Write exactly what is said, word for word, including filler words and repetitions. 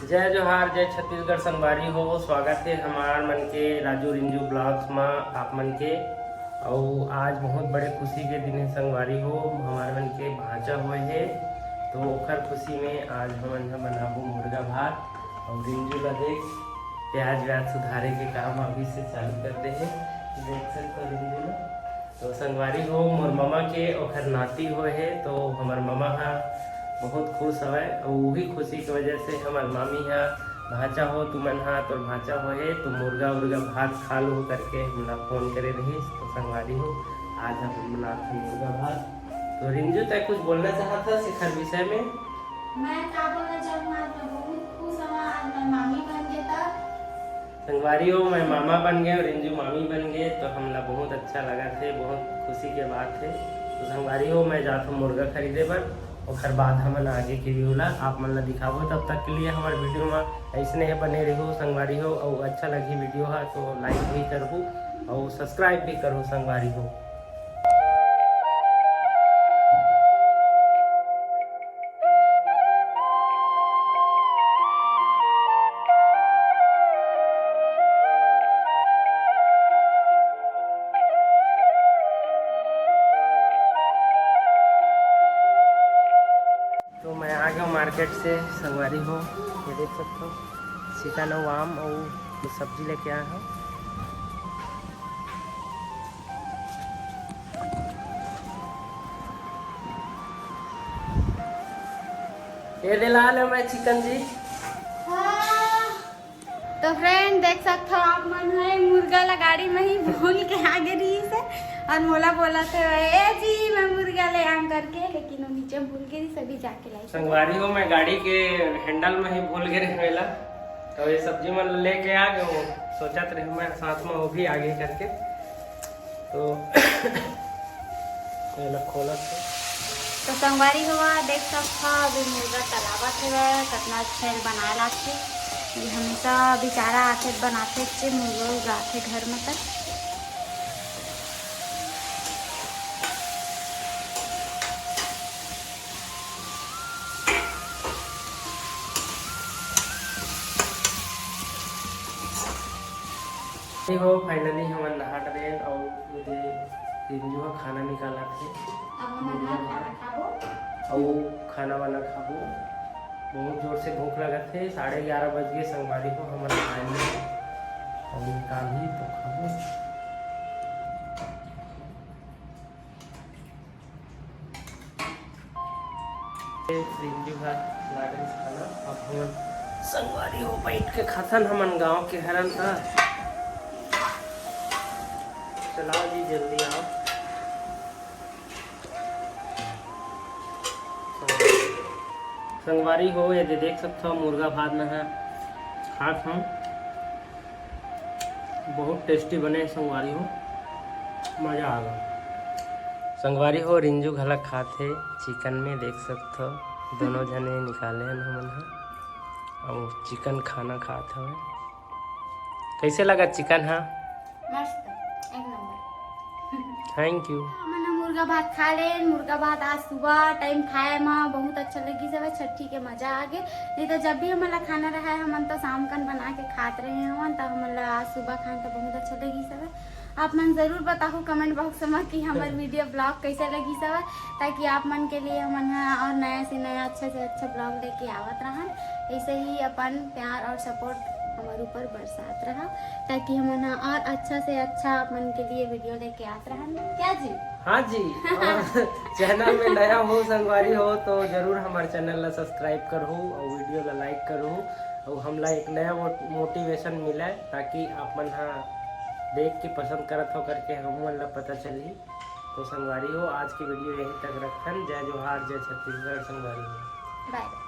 जय जोहार, जय छत्तीसगढ़ संगवारी हो। स्वागत हे हमार मन के राजू रिंजू ब्लॉग्स म आप मन के। अउ आज बहुत बड़े खुशी के दिन हे संगवारी हो, हमार मन के भांचा होए हे, तो ओकर खुशी में आज हमन ह बनाबो मुर्गा भात। अउ रिंजू ला देख, प्याज व्याज सुधारे के काम अभी से चालू कर दे हे। देख सकथो रिंजू ला। तो संगवारी हो, मोर ममा के ओखर नाती होए हे, तो हमर ममा ह बहुत खुश हवय। अउ उही खुशी के वजह से हमर मामी ह, "भांचा हो तुमन ह, तोर भांचा होए हे, तो मुर्गा उर्गा भात खा लो," करके हमला फोन करे रहिस। तो संगवारी हो, आज हम बनात हन मुर्गा भात। तो रिंजू, तै कुछ बोलना चाहत हस एखर विषय में? मैं का बोलना चाहूँ, आज मैं बहुत खुश हूँ, आज मैं मामी बन गए। तब संगवारी हो, मैं मामा बन गए और रिंजू मामी बन गए, तो हमला बहुत अच्छा लगा थे, बहुत खुशी के बात है। तो संगवारी हो, मैं जात हूँ मुर्गा खरीदे बर, ओकर बाद हमन आगे के व्यू ला आप मन ला दिखाबो। तब तक के लिए हमारे वीडियो में ऐसने है बने रहो संगवारी हो, और अच्छा लगी वीडियो हा तो लाइक भी करहु और सब्सक्राइब भी करहु संगवारी हो। तो मैं आ गया हूँ मार्केट से संगवारी हो, ये देख सकते हो चिकन और आम और कुछ सब्जी लेके आया हूँ। ये दिला ले मैं चिकन जी। तो फ्रेंड देख सकत हो आप मन है मुर्गा ला गाड़ी में ही भूल के आ गे रही से और मोला बोला थे, "ए जी मैं मुर्गा ले आम," करके, लेकिन वो नीचे भूल गई, सभी जाके लाई। संगवारी हो, मैं गाड़ी के हैंडल में ही भूल गए रहे वेला, तो ये सब्जी मन लेके आ गए हूँ। सोचत रहे मैं साथ में वो भी आ गए करके, तो एला खोलत हे। तो संगवारी हो देख सकत हो, अभी मुर्गा तलावत हेवय, कतना अच्छा बनाए लाथे। ये हमेशा बेचारा आथे बनाथे, जे मुर्गा उगाथे घर में तक। हो, finally हमन नहा डरेन अउ ये दे रिंजू ह खाना निकालत हे। अब हमन ह खाना खाबो। अउ खाना वाना खाबो। बहुत जोर से भूख लगत हे। साढ़े ग्यारह बज गए संगवारी हो, हमन खाए नहीं। अउ निकालही तो खाबो। रिंजू भात लागल खाना, अब हमन संगवारी हो बैठ के खाथन, हमन गांव के हरन त। चलाओ जी, जल्दी आओ। संगवारी हो, ये दे देख सकथो, मुर्गा भात न है, खात हूँ। बहुत tasty बने संगवारी हो, मजा आ गया। संगवारी हो, रिंजू घलक खात हे चिकन में, देख सकथो दोनों झने निकाले हन हमन ह। अउ चिकन खाना खात हवे। कैसे लगा चिकन ह? मस्त, एक नंबर। Thank you। हमन ह मुर्गा भात खा लेन। मुर्गा भात आज सुबह टाइम खाए म बहुत अच्छा लगिस हवय, छट्ठी के मजा आ गे। नहीं तो जब भी हमन ला खाना रहा है, हमन तो शाम कन बना के खात रहे हवन, तो हमन ला आज सुबह खान तो बहुत अच्छा लगिस हवय। आप मन जरूर बताहू comment box में कि हमर वीडियो ब्लॉग कैसे लगिस हवय, ताकि आप मन के लिए हमन ह और नया से नया, अच्छा से अच्छा ब्लॉग लेके आवत रहन। ऐसे ही अपन प्यार और सपोर्ट हमर ऊपर बरसात रहा, ताकि हमन ह और अच्छा से अच्छा आप मन के लिए वीडियो लेके आत रहन। क्या जी? हाँ जी। और चैनल में नया हो, संगवारी हो, तो जरूर हमारे चैनल ला सब्सक्राइब करहू और वीडियो ला लाइक करहू और हमला एक नया मो-, मोटिवेशन मिले, ताकि आप मन ह देख के पसंद करत हो करके हम मन ला पता चलही। तो संगवारी हो, आज की वीडियो यहीं तक रखन। जय जोहार, जय छत्तीसगढ़ संगवारी हो। बाय।